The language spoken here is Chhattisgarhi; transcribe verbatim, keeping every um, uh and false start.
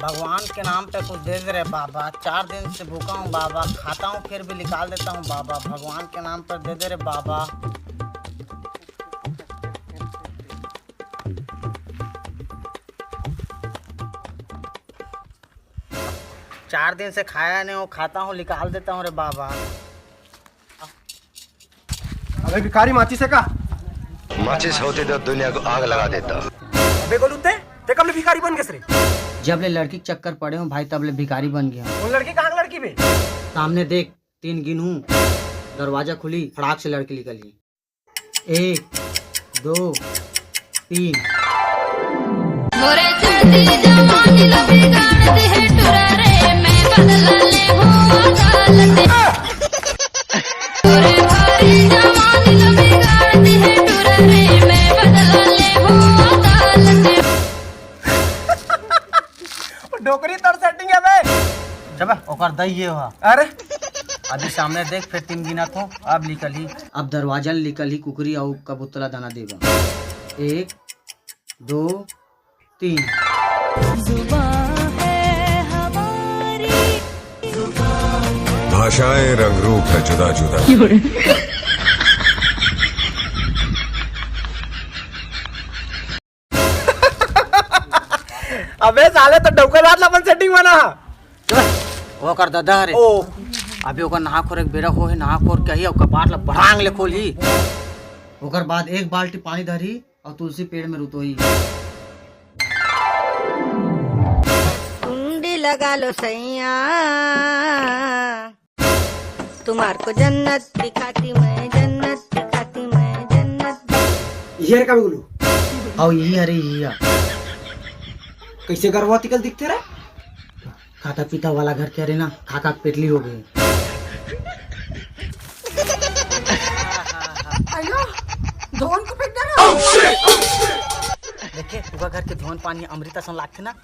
भगवान के नाम पे कुछ दे दे रे बाबा, चार दिन से भूखा हूँ बाबा, खाता हूँ फिर भी निकाल देता हूँ बाबा, भगवान के नाम पर दे दे रे बाबा। चार दिन से खाया नहीं हूँ, खाता हूँ, निकाल देता हूँ रे बाबा। अबे भिखारी, माचिस है का? माचिस होती तो दुनिया को आग लगा देता। अबे गोलू, ते ते कब ले भिखारी बन गेस रे? जब ले लड़की के चक्कर पड़े हूँ भाई, तब ले भिखारी बन गया हूँ। वो लड़की कहाँ की लड़की बे? सामने देख, तीन गिनहूँ, दरवाजा खुली, फड़ाक से लड़की निकली। एक, दो, तीन। मोरे चढ़ती जवानी लो बिगाड़ दे है टुरा रे, मैं बदला ले हूँ अदालत। मोरे भारी जवानी लो बिगाड़ दे है टुरा रे, मैं बदला ले हूँ अदालत। डोकरी तोर सेटिंग है बे। जब ओकर दई ये हुआ। अरे अभी सामने देख, फिर तीन गिना तो अब निकली। अब दरवाजा ले निकली कुकरी अउ कबूतर ला दाना देबा। एक, दो, तीन। भाषाएं रंग रूप है जुदा जुदा। अबे साले, तो डौका लात ला अपन सेटिंग बना। ओकर ददा रे। ओ अभी ओकर नहा खोर एक बेरा हो है, नहा खोर कही अउ कपाट ला बढ़ांग ले खोली। ओकर बाद एक बाल्टी पानी धरी अउ तुलसी पेड़ में रुतोही। कुंडी लगा लो सैया। तुम्हार को जन्नत दिखाती मैं, जन्नत दिखाती मैं, जन्नत। ये रे का बोलू? अउ यही अरे यही आ। कैसे गरवा तिकल दिखते रे? खाता पीता वाला घर के अरे ना, खाका के पेटली हो गई। अयो, धोन को फेंक दे देखे, तुका घर के धोन पानी अमृत असन लागथे ना।